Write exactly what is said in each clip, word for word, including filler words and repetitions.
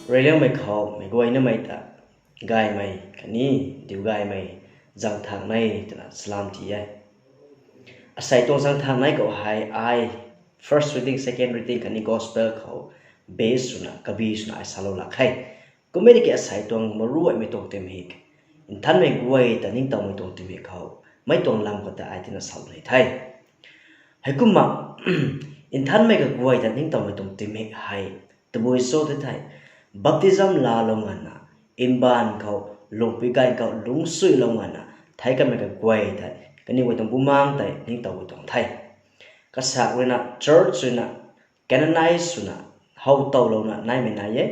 Reyliangmei khou meic guaynamei ta gaymei khatni diu gaymei zangthang nei twna salam ti e. Asei tuang zangthang nei khou hei ai first reading, second reading khatni gospel khou base swna kabi swna ai salou lak khe. Kummei tiki asei tuang maruaimei tuang timhik, nthanmei guay ta ningtowmei tuang timhik khou mei tuang lam khou ta ai tina salou ni the. Heikumna nthanmei kaguay ta ningtowmei tuang timhik hei tabui cho tei the, baptism laalou nganvna, mbaanv khou, lungpui ganv khou lungcsuilou nganvna thei kanmei kaguay tei kaniw guay tuang bumaengc tei ningtowmei tuang the. Kasak ruina church ruina canonize swna howtowlouna naimei nai e.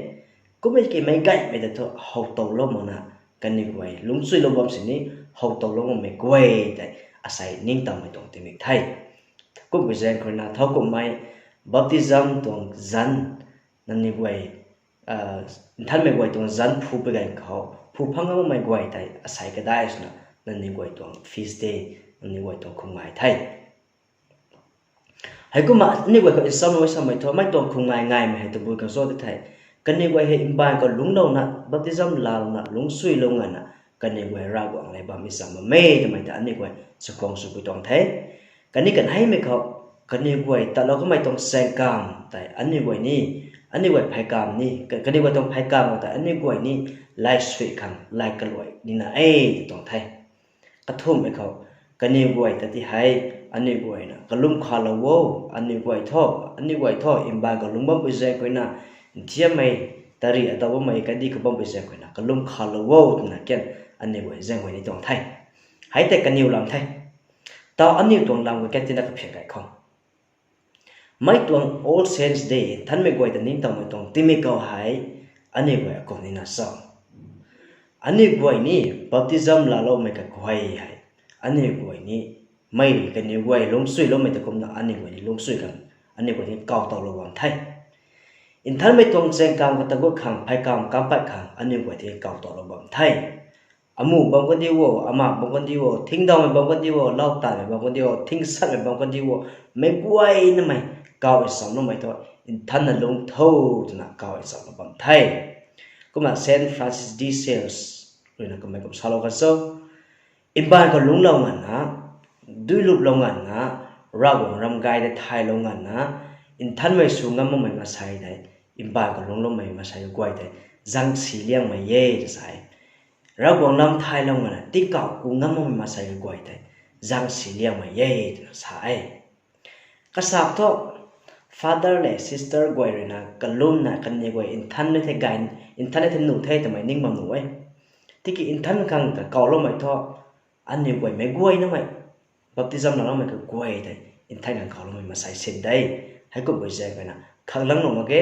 Kummei ki meic gaymei ta thu howtowlou makna kaniw guay lungcsuilou bam sini howtowlou makmei guay tei asei ningtowmei tuang timhik the. Kumpui zaeng khou ruina thowkumhmei baptism tuang zanc nangniw guay, nthanmei guay tuang zanc phu pui ganv khou phu phang makmei guay tei asei kadai swna nangniw guay tuang feast day, nangniw guay tuang khumngai the. Heikumna aniw guay khou nsamlou samei thu mei tuang khumngai ngaimei hei tabui khang cho tei the. Kaniw guay hei mbaanv khou lungclouna baptism laalouna lungcsuilou nganvna kaniw guay Ravguangc lev bam ncham bammei twmei ta aniw guay chakhwang swpui tuang the. Khatni kanheimei khou kaniw guay tatlou kamei tuang chaengkam tei aniw guay ni, aniw guay pheykamv ni, kaniw guay tuang pheykamv khou tei aniw guay ni laisui khang lay kaluai nina e tw tuang the. Kathumhmei khou kaniw guay ta ti hei aniw guayna kalum khalou o, aniw guay thu, aniw guay thu mbaanv khou lungc bampui zaeng khou ruina nthiammei, tari adaw bammei kandih khou bampui zaeng khou ruina kalum khalou o twna kan aniw guay zaeng guay ni tuang the. Hei tei kaniw lam the. Taw aniw tuang lam khou kan tina kaphian gay khou mei tuang All Saints Day, nthanmei guay ta ningtowmei tuang timhik khou hei aniw guay akumh nina cho? Aniw guay ni baptism laaloumei kaguay hei aniw guay ni mei kaniw guay lungcsuiloumei ta kumna aniw guay ni lungcsui khang aniw guay ni kawtowlou bam the. Nthanmei tuang chaengkam kata gut khang, pheykamv kampat khang aniw guay ti kawtowlou bam the. Amu bam kandi o, ama bam kandi o, thingdawmei bam kandi o, lau tanmei bam kandi o, thingsatmei bam kandi o, meic guaynamei kaw nchamloumei thu nthanna lungc tho twna kaw nchamlou bam the. Kumna Saint Francis de Sales ruina kamei kum salou kan cho? Mbaanv khou lungclou nganvna, duiluplou nganvna, Ravguangc ram gay tei thaylou nganvna nthanmei sw ngam makmei mansei tei, mbaanv khou lungcloumei mansei guay tei zangsi liangmei e tw sa e. Ravguangc lam thaylou nganvna tingkauh ku ngam makmei mansei guay tei zangsi liangmei e twna sa e. Kasak thu father le sister guay ruina kalumna kaniw guay nthan the gay, nthan the nuh the twmei ning bam nuh e. Tiki nthan khang kakawloumei thu aniw guay meic guaynamei, baptism laaloumei kaguay tei nthan khang kawloumei mansei sin de. Heikumhmei zaeng khou ruina khaklang nuh mak ge,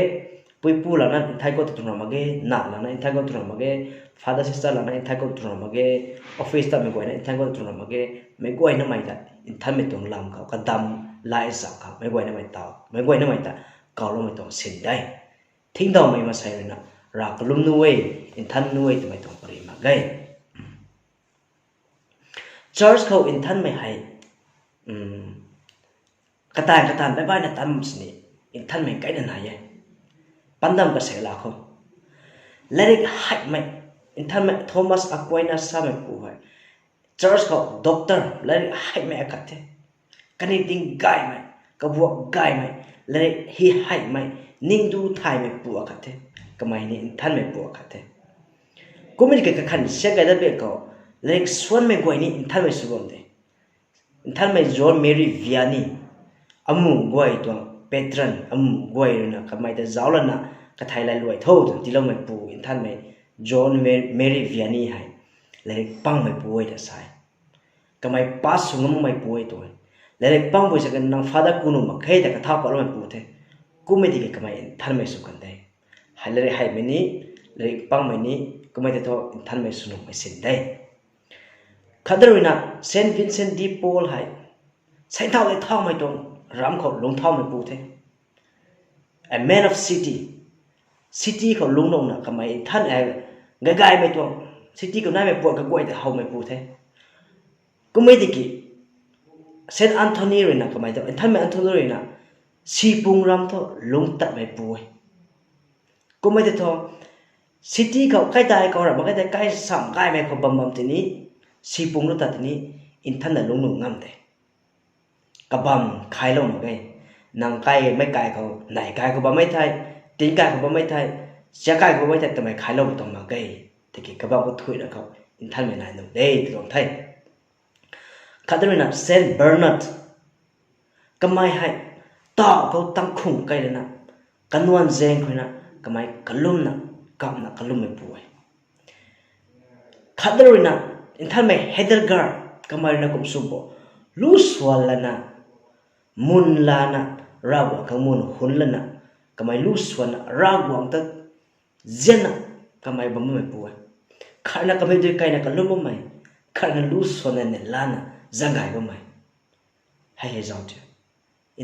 puipu lana nthan khou tu tuang mak ge, na lana nthan khou tu tuang mak ge, father sister lana nthan khou tu tuang mak ge, office tatmei guayna nthan khou tu tuang mak ge, meic guaynamei ta nthanmei tuang lam khou kadam lai zam khou meic guaynamei ta, meic guaynamei ta kawloumei tuang sin de. Thingdawmei mansei ruina rav kalum nuh e, nthan nuh e twmei tuang pary mak ge. Church khou nthanmei hei kataanv kataanv baih baihna tan sini nthanmei kaina nai e. Pandam kasei lak khou, lairik heimei, nthanmei Thomas Aquinas samei pu hei church khou doctor, lairik heimei akhat the. Kaniw ting gaymei, kabuak gaymei, lairik hi heimei, ningdu thaymei pu akhat the. Kamei ni nthanmei pu akhat the. Kummei ki kakhan siak gay dat bek khou, lairik suanmei guay ni nthanmei sw bam de. Nthanmei John Mary Vianney, amu guay tuang patron, amu guay ruina kamei ta zauc lana kathei lay luai tho twna tiiloumei pu nthanmei John Ma-, Mary Vianney hei lairik pangmei pu e ta sa e. Kamei pass sw ngam makmei pu e tu e. Lairik pangpui sa kan nang father ku nuh mak khe ta kathau patloumei pu the. Kummei tiki kamei nthanmei sw kan de. Hei lairik heimei ni, lairik pangmei ni, kummei tei thu nthanmei sw nuhmei sin de. Khatda ruina Saint Vincent de Paul hei, sainthau tei thaumei tuang ram khou lungcthaumei pu the. A man of city. City khou lungclouna kamei nthan e, gaygaymei tuang, city khou naimei puat kaguay tei howmei pu the. Kummei tiki Saint Anthony ruina kamei ta, nthanmei Anthony ruina sipung ram thu lungc tatmei pu e. Kummei tei thu City khou kaidai khou ra mak ge tei, kai sam gaymei khou bam bam tini, sipung lu ta tini, nthanna lungc nuh ngam de. Kabam khailou mak ge. Nang kai mei kai khou, nai kai khou bammei thei, ting kai khou bammei thei, chia kai khou bammei thei, twmei khailou tuang mak ge. Tiki kabam khou thuina khou nthanmei nai nuh de tw tuang the. Khat ruina Saint Bernard, kamei hei tau khou tangkhung kai lana, kanuan zaeng khou ruina kamei kalumna, kapna kalummei pu e. Khat ruina nthanmei Hildegard, kamei ruina kum sw bo, lu swan lana, mun lana, Ravguangc khang mun hun lana, kamei lu swanna Ravguangc ta zianna kamei bam bammei pu e. Khatna kamei dui kaina kalum bammei, khatna lu swanna ne lana zang gay bammei. Hei hei zauc ti,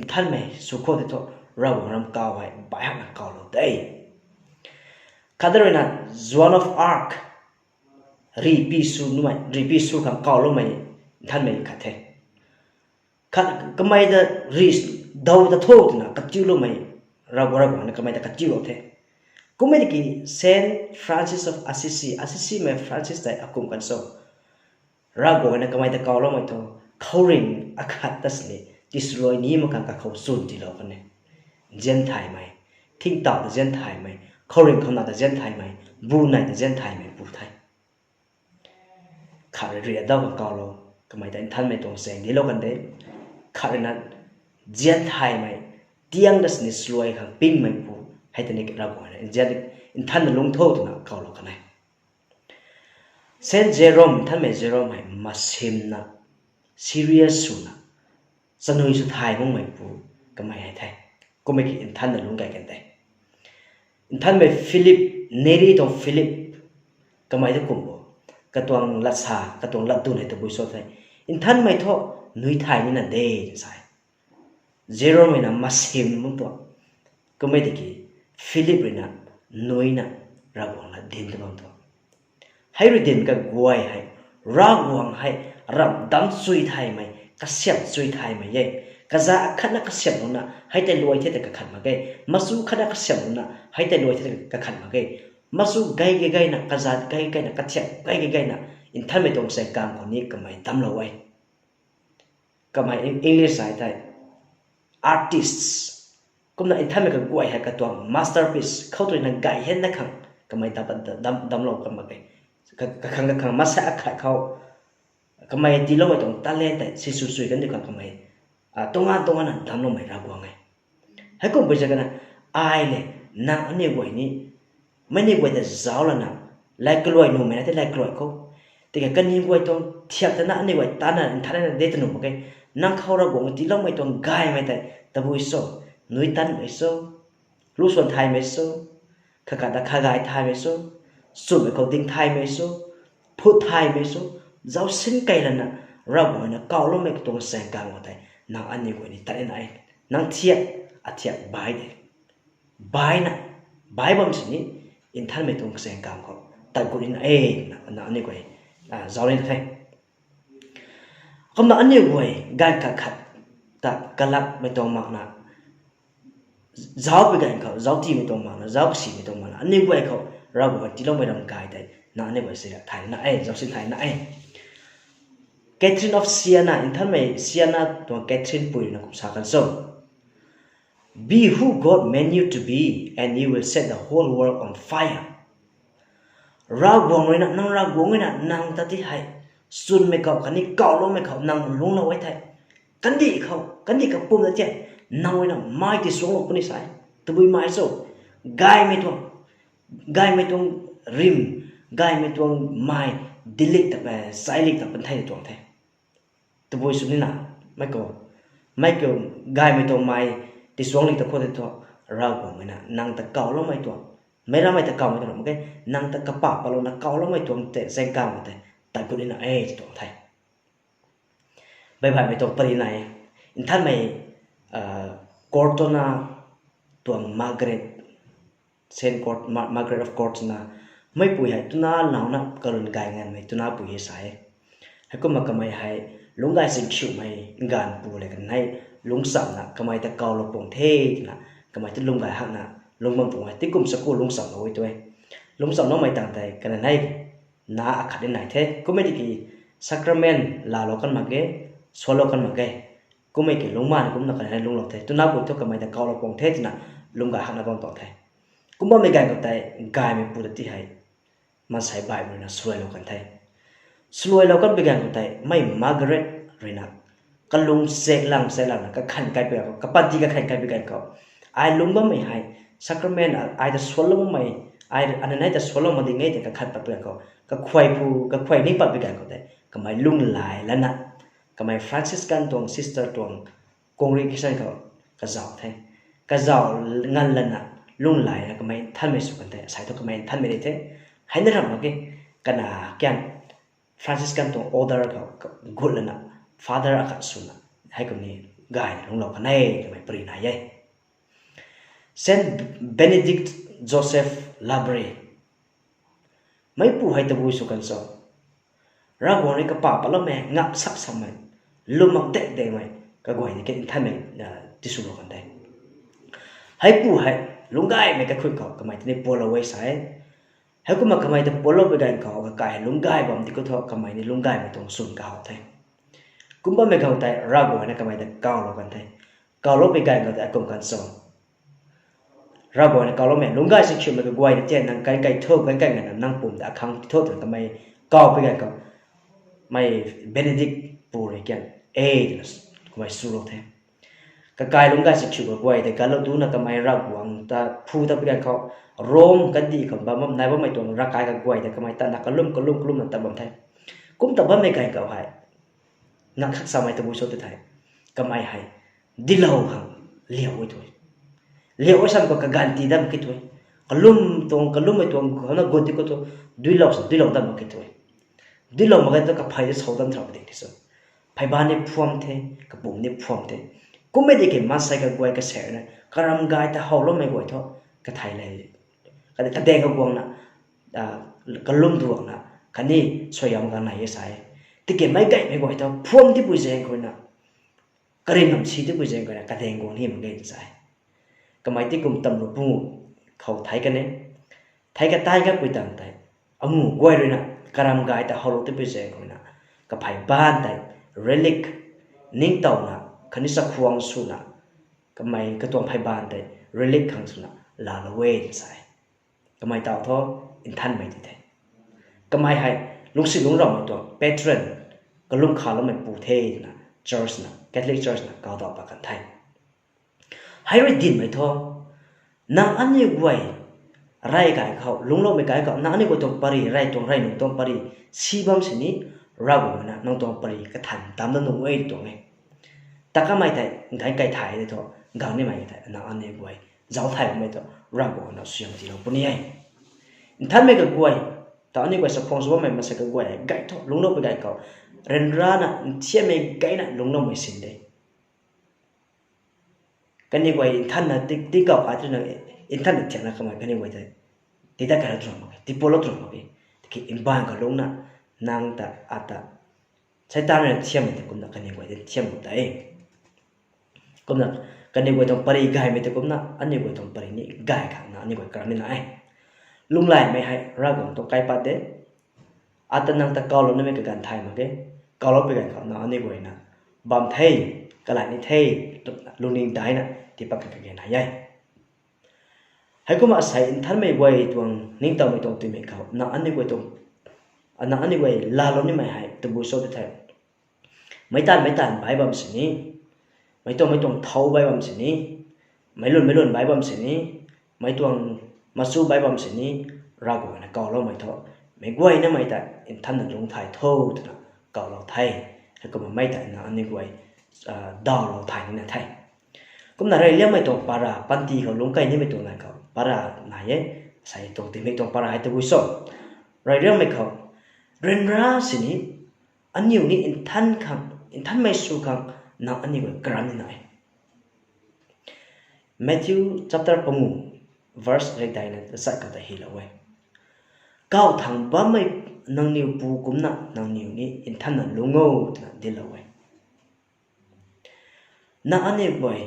nthanmei sw khou tei thu, Ravguangc ram kau hei baihakna kaulou de. Khat ruina Joan of Arc, ripi sw numei, ripi sw khang kauloumei nthanmei khat the. Khat kamei ta ri daw ta tho twna katiuloumei, Ravguangc, Ravguangc na kamei ta katiulou the. Kummei tiki Saint Francis of Assisi, Assisi mei Francis tei akum kan so, Ravguangc na kamei ta kauloumei thu, khouringh akhat ta sini tiswluai ni mak khang kakhou chwn tiilou kan e. Nzian thaymei, thingtau ta nzian thaymei, khouringh khou na ta nzian thaymei, bu nai ta nzian thaymei pu the. Khat rui ri daw khang kaulou, kamei ta nthanmei tuang chaeng dilou kan de. Khat ruina nzian thaymei, tiang ta sini swluai khang pingmei pu, hei tei ni Ravguangc na nzian, nthanna lungc tho twna kaulou kan e. Saint Jerome, nthanmei Jerome hei masimna, serious swna, chanui sw thay makmei pu, kamei hei the. Kummei ki nthanna lungc gay kan de. Nthanmei Philip, Neri tuang Philip, kamei ta kum bo, katuang latsa, katuang latdun hei tabui cho the, nthanmei thu nui thay nina de, sa e. Jerome ruina masim bam tuang. Kummei tiki Philip ruina nuina Ravguangc lat dinc ta bam tuang. Hei rui dinc kaguay hei, Ravguangc hei ramh dam chui thaymei, kasiamh chui thaymei e. Kazat khatna kasiamhlouna hei tei luai the ta kakhat mak ge. Machu khatna kasiamhlouna hei tei luai the ta kakhat mak ge. Machu gay gay gayna, kazat gay gayna, kathiak gay gay gayna, nthanmei tuang chaeng kang khou ni kamei damclou e. Kamei Eng-, English hei tei artists. Kumna nthanmei kaguay hei katuang masterpiece khou tei na gay hen na khang kamei dam, dam, damclou kan mak ge. Ka, kakhang kakhang masa akhat khou kamei tiiloumei tuang talent tei sinsw sui kan di khang kamei, a, tuang a tuang ana damcloumei Ravguangc e. Heikumpui zak kana, ai le, nang aniu guay ni, mei ni guay ta zauc lana, lai kaluai nuhmei na tei lai kaluai khou, tiki kaniw guay tuang thiak tana aniu guay tana nthanna de ta nuh mak ge. Nang khou Ravguangc tiiloumei tuang gaymei tei tabui cho, nui tanmei cho, lu swan thaymei cho, khakat ta kha gay thaymei cho, chumhmei khou ding thaymei cho, phut thaymei cho, zauc sin kei lana, Ravguangc na kauloumei katuang chaeng kang khou tei nang aniu guay ni tat nina e. Nang thiak, athiak bai de. Baina, bai bam sini, nthanmei tuang chaeng kang khou tat gut nina e, na, na aniu guay, a, zauc nina the. Kumna aniu guay ganv kakhat ta kalakmei tuang makna, zauc pui ganv khou zauc tiimei tuang makna, zauc kasimei tuang makna, aniu guay khou Ravguangc tiiloumei ram gay tei na aniu guay si thay na e, zauc sin thay na e. Catherine of Siena, nthanmei Siena tuang Catherine pui ruina kum sa kan cho, Be who God meant you to be, and you will set the whole world on fire. Ravguangc ruina, nang Ravguangc ruina nang ta ti hei chwnmei khou, khatni kauloumei khou nang lungclou e thei, kandih khou, kandih kapumna ti hei nang ruina mai tisuanglou puni sa e. Tabui mai cho, gaymei tuang, gaymei tuang rim, gaymei tuang mai, dilik ta, chailik ta pan thei tuang the. Tabui sw nina, mei khou, mei khou gaymei tuang mai tisuangli ta khou tei thu, Ravguangc ruina nang ta kauloumei tuang, meic rammei ta kaumei tuang ram mak ge, nang ta kapah patlouna kauloumei tuang tei chaeng kang khou tei tat gut nina e tw tuang the. Baibaihmei tuang pary nai, nthanmei, a, Courtona tuang Margaret, Saint Court, Ma-, Margaret of Courtona, meipui hei twna nauna kalun gay nganvmei twna pui e sa e. Heikumna kamei hei lungc gay singkhiumei nganv pu le kan e, lungcchamna kamei ta kaulou pung the twna, kamei ta lungc gay hakna lungc bam tuang e, tingkum saku lungcchamlou e tu e. lungchamloumei tang tei kanei na akhat ni nai the. Kummei tiki sacrament laalou kan mak ge, suanlou kan mak ge. Kummei ki lungmana kumna kanei lungclou the. Twna ku thu kamei ta kawlou pang the twna lungc gay hakna bam tuang the. Kum bammei ganv khou tei gaymeipu ta ti hei maansei baihmei ruina swluailou kan the. Swluailou kan bi ganv khou tei mei Margaret ruina kalung chek lang chek langna kakhan kai bi ganv khou, kapanty kakhan kai bi ganv khou, ai lungc bammei hei sacrament ai ta suanloumei, ai ananei ta suanlou mak ding e tei kakhan pat bi ganv khou, kakhuay pu kakhuay ni pat bi ganv khou tei kamei lunghlaic lana kamei Franciscan tuang sister tuang congregation khou kazauh the. Kazauh ngan lana lunghlaicna kamei nthanmei sw kan the, asei thu kamei nthanmei ni the. Hei na ramh mak ge, kana kian Franciscan tuang order khou gut lana father akhat swna heikumni gayna lungclou kan e twmei pary nai e. Saint Benedict Joseph Labre, meipu hei tabui sw kan cho? Ravguangc rui kapa patloumei, ngak sak samei, lwm mak dek dekmei kaguay ni ke nthanmei tiswlou kan the. Heipu hei lungcgaymei kakhun khou kamei tini pualou e sa e. Heikumna kamei ta pualou bi ganv khou kakai hei lungcgay bam di khou thu kamei ni lungcgaymei tuang swn kahow the. Kum bammei khou tei Ravguangc na kamei ta kawlou kan the. Kawlou bi ganv khou tei akum kan cho? Ravguangc na kawloumei, lungcgay si khiumei kaguay na tian nang kan kai tho, kan kai ngana nang pum ta akhang ti tho twna kamei kaw bi ganv khou, mei Benedict pu rui kian e twna kamei swlou the. Kakai lungcgay si khiu kaguay tei galou duna kamei Ravguangc ta phu ta bi ganv khou, Rome kandih khou bam bam nai bammei tuang ravkai kaguay tei kamei tatna kalum kalum kalumna tat bam the. Kum tat bammei ganv khou hei ngak khak samei tabui cho tw thei, kamei hei dilou khang liau e tw e. Liau e sam khou kaganv ti dam ki tw e. Kalum tuang kalummei tuang khou na gut di khou thu, duilou sa duilou dam mak ki tw e. Duilou mak ge tu kaphey di sau dam thrap ding ti so. Pheyban ni phuam the, kapum ni phuam the. Kummei di ki maansei kaguay kaser na karam gay ta howloumei guay thu kathei le, kadaeng kaguangna, kalum duangna khatni suaihiam ganv nai e sa e. Tiki meic gaymei guay thu phuam tipui zaeng khou na, karinam si tipui zaeng khou na kadaeng guang ni mak ge sa e. Kamei ti kum tamlu pung khou thei kan e. Thei katai kapui tang tei, amu guay rui na karam gay ta howlou tipui zaeng khou na, kaphey ban tei relic ningtowna khatni chakhwang swna, kamei katuang pheyban tei relic khang swna laalou e sa e. Kamei taw thu nthanmei ti the. Kamei hei lungcsi lungc rammei tuang patron, kalum khaloumei pu the twna church na, Catholic Church na kawdaw pat kan the. Hei rui dinmei thu, nang aniu guay rey gay khou, lungcloumei kai khou, nang aniu guay tuang pary, rey tuang rey nunc tuang pary si bam sini, Ravguangc na nang tuang pary kathan tamcna nunc e tuang e. Ta kamei tei nthai kai thay de thu, gang nimei tei nang aniu guay zauc thay bammei thu Ravguangc na suaihiam tiilou puni e. Nthanmei kaguay, ta aniu guay chakhwang sw bammei maansei kaguay gay thu lungcloupui gay khou, ryanrana nthiammei gayna lungcloumei sin de. Kaniw guay nthanna ti, ti kau khat twna, nthanna thiakna kamei kaniw guay tei, ti tat kailou tw mak e, ti pualou tw mak e. Tiki mbaanv kalungcna, nang ta, ata, Seitaan rui nthiammei tei kumna kaniw guay tei nthiam mak ta e. Kumna kaniw guay tuang pary gaymei tei kumna aniu guay tuang pary ni gay khang na aniu guay karam nina e. Lunghlaymei hei Ravguangc tuang kaipat de. Ata nang ta kawlou nimei kaganv thay mak ge. Kawloupui ganv khou na aniu guayna bam the, kalai ni the, lungning daina tiipat kha kage nai e. Heikumna asei nthanmei guay tuang ningtowmei tuang twmei khou na aniu guay tuang, na aniu guay laalou nimei hei tabui cho tw thei, meic taanv meic taanv bai bam sini, meic tuang meic tuang thau bai bam sini, meic lun meic lun bai bam sini, meic tuang machu bai bam sini, Ravguangc na kawloumei thu, meic guaynamei ta nthanna lungc thay tho twna kawlou the. Heikumna mei ta na aniu guay dawlou thay nina the. Kumna reyliangmei tuang para, panty khou lungc key nimei tuang nai khou para nai e. Asei tuang timei tuang para hei tabui cho? Reyliangmei khou, ryanra sini aniu ni nthan khang, nthanmei sw khang nang aniu guay karam nina e. Matthew chapter pangu, verse rikdaina tachat khou ta hylou e. Kau thangc bammei nangniw pu kumcna nangniw ni nthanna lungc o twna dinclou e. Na aniu guay,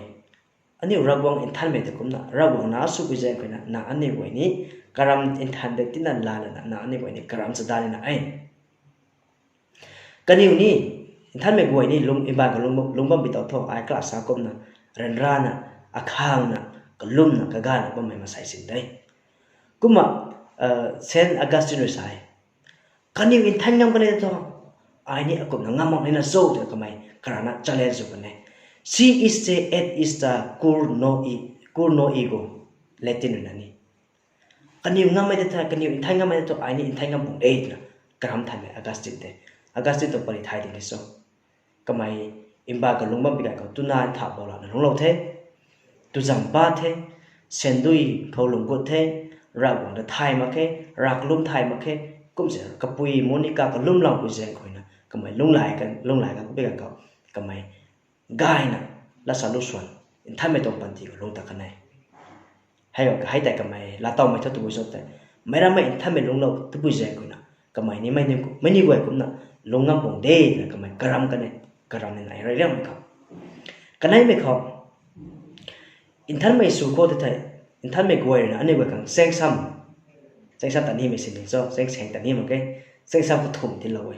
aniu Ravguangc nthanmei ta kumcna Ravguangc na swpui zaeng khou na, na aniu guay ni karam nthan de tina laalana, na aniu guay ni karam chadai nina e. Kaniw ni, nthanmei guay ni lung, mbaanv khou lung, lungc bam pi tau tho, ai kala sa kumna, ryanrana, akhangna, kalumna, kagayna bammei mansei sin de. Kumna, Saint Augustine rui sa e, kaniw nthan ngam kan e tho, ai ni akumna ngam mak nina cho twna kamei karana challenge sw kan e. Si iste et ista cur no i, cur no ego, Latin rui na ni. Kaniw ngammei de tho, kaniw nthan ngammei de tho, ai ni nthan ngam pung de twna karam thanmei Augustine tei. Augustine tuang pary thay ding ni cho. Kamei mbaanv khou lungc bam pi ganv khou twna ntha bou lana lungclou the. Tuzang ba the, syndui khou lungc gut the, Ravguangc ta thay mak khe, rav kalum thay mak khe, kumse kapui Monica kalum langpui zaeng khou na kamei lunglai kan, lunglai kan pi ganv khou, kamei gayna, lat sa lu swan, nthanmei tuang panty khou lungc ta kan e. Hei, hei tei kamei laatowmei thu tabui cho tei, meic rammei nthanmei lungclou tabui zaeng khou na, kamei ni mei ni, mei ni guay kumna lungc ngam pung de twna kamei karam kan e, karam nina e reyliangmei khou. Kaneimei khou, nthanmei sw khou tei thei, nthanmei guay rui na aniu guay khang chaeng sam, chaeng sam ta nimei sin ding cho, chaeng saeng ta ni mak khe, chaeng sam kathumh dinclou e.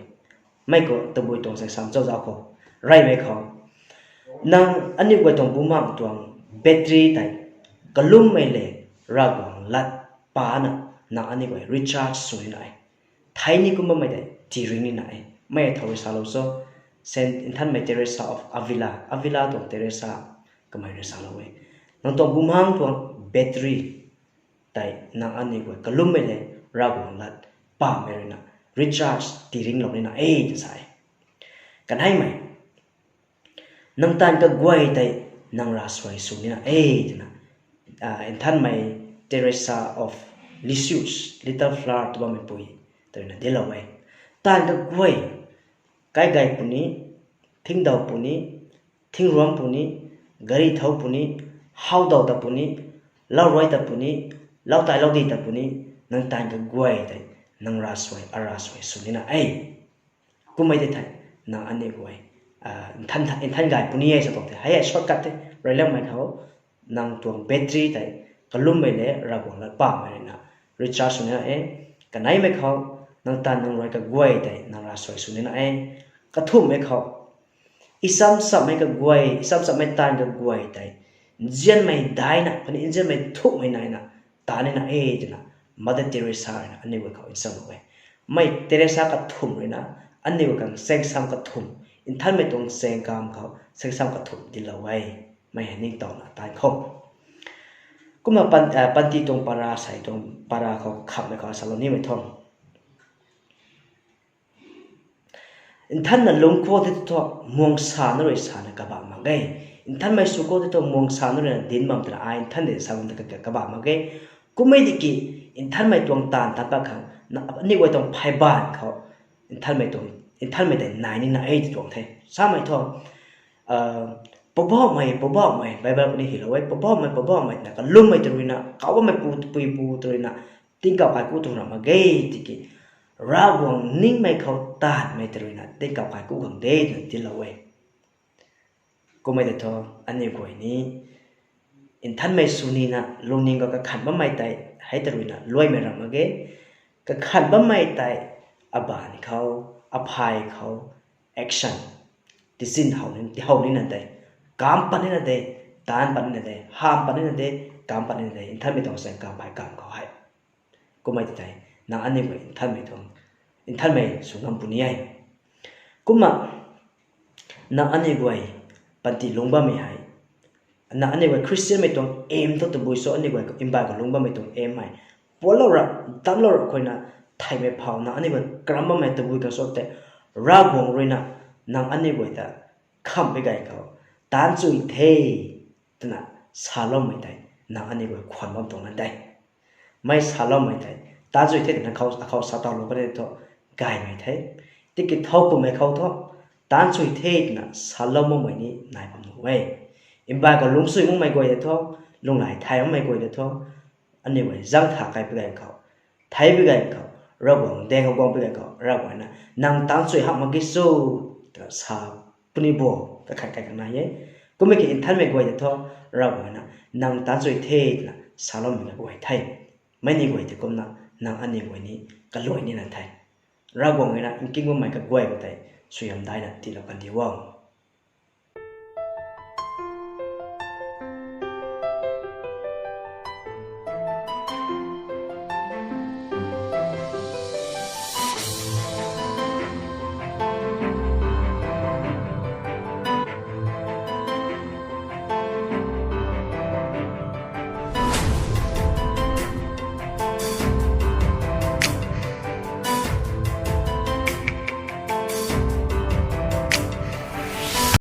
Mei khou tabui tuang chaeng sam cho zauc khou, reymei khou, nang aniu guay tuang bumaengh tuang battery tei kalummei le Ravguangc lat pana, nang aniu guay recharge sw nina e. Thei ni kum bammei tei tiring nina e. Mei thow rui salou cho, Saint nthanmei Teresa of Avila, Avila tuang Teresa, kamei rui salou e, nang tuang bumaengh tuang battery tei nang aniu guay kalummei le Ravguangc lat pamei rui na recharge tiringlou nina e twna sa e. Kaneimei, nang taanv kaguay tei nang ravsuai sw nina e twna, nthanmei Teresa of Lisieux, Little Flower tw bammei pui tei rui na dinclou e. Taanv kaguay, kaigay puni, thingdaw puni, thingrumc puni, gari thau puni, howdaw ta puni, lau ruai ta puni, lau tai lau di ta puni, nang taanv kaguay tei nang ravsuai, aravsuai sw nina e. Kummei tei thei, nang aniu guay, nthan, nthan gay puni e sa tuang the. Hei hei shortcut the, reyliangmei khou, nang tuang battery tei kalummei le Ravguangc lat pamei rui na recharge sw nina e. Kaneimei khou, nang taanv nang ruai kaguay tei nang ravsuai sw nina e. Kathumhmei khou, i cham chammei kaguay, i cham chammei taanv kaguay tei nzianmei daina khatni nzianmei thukmei naina ta nina e twna Mother Teresa rui na aniu guay khou nsamlou e. Mei Teresa kathumh rui na aniu guay khang chaeng sam kathumh, nthanmei tuang chaeng kam khou chaeng sam kathumh dinclou e. Mei hei ningtowna taanv khou, kumna pan, panty tuang para sei tuang para khou khamhmei khou salou nimei thu, nthanna lungc khou tei thu muang sana rui sana kabah mak ge. Nthanmei sw khou tei thu muang sana rui na dinc bam twna ai nthan de sa bam ta ka, kabah mak ge. Kummei tiki, nthanmei tuang taanv tat pat khang, aniu guay tuang pheybaanv khou nthanmei tuang, nthanmei tei nai nina e tw tuang the. Samei thu, Poubauhmei, Poubauhmei, Bible khou ni hylou e, Poubauhmei, Poubauhmei twna kalummei tei rui na, kauc bammei pu, puipu tei rui na, tingkauh kaikhu tuang ra mak ge tiki, Ravguangc ningmei khou taanvmei tei rui na tingkauh kaikhu khang de twna dinclou e. Kummei tei thu, aniu guay ni nthanmei sw nina lungning khou kakhan bammei tei hei tei rui na luaimei ra mak ge. Kakhan bammei tei abaanv khou, aphay khou, action, decision how ni, how nina de, kam pat nina de, taanv pat nina de, hamh pat nina de, kam pat nina de, nthanmei tuang chaeng kam phey kam khou hei. Kummei tei thei, nang aniu guay nthanmei tuang, nthanmei sw ngam puni e. Kumna, nang aniu guay panty lungc bammei hei, nang aniu guay Christianmei tuang aim thu tabui cho, aniu guay mbaanv khou lungc bammei tuang aim hei, puanclou ra, damclou ra khou na, theihmei phou nang aniu guay karam bammei tabui khang cho tei, Ravguangc rui na nang aniu guay ta khamh pi ganv khou, taanc chuy the twna saloumei tei nang aniu guay khwan bam tuang na de. Mei saloumei tei, taanc chuy the twna khou, akhou sa tawlou kan e thu, gaymei the. Tiki thow kummei khou thu, taanc chuy the twna salou makmei ni nai bam nuh e. Mbaanv khou lungc chuy makmei guay de thu, lunghlaic thay makmei guay de thu, aniu guay zang tha kai pi ganv khou, thei pi ganv khou, Ravguangc daeng khou guang pi ganv khou, Ravguangc na, nang taanc chuy hamh mak ge cho, twna sa puni bo, kakhat kai khang nai e. Kummei ki nthanmei guay tei thu, Ravguangc na, nang taanc chui the twna saloumei na guay the. Mei ni guay tei kumna, nang aniw guay ni kaluai nina the. Ravguangc na nking bammei kaguay khou tei suaihiam daina tiilou kandi o.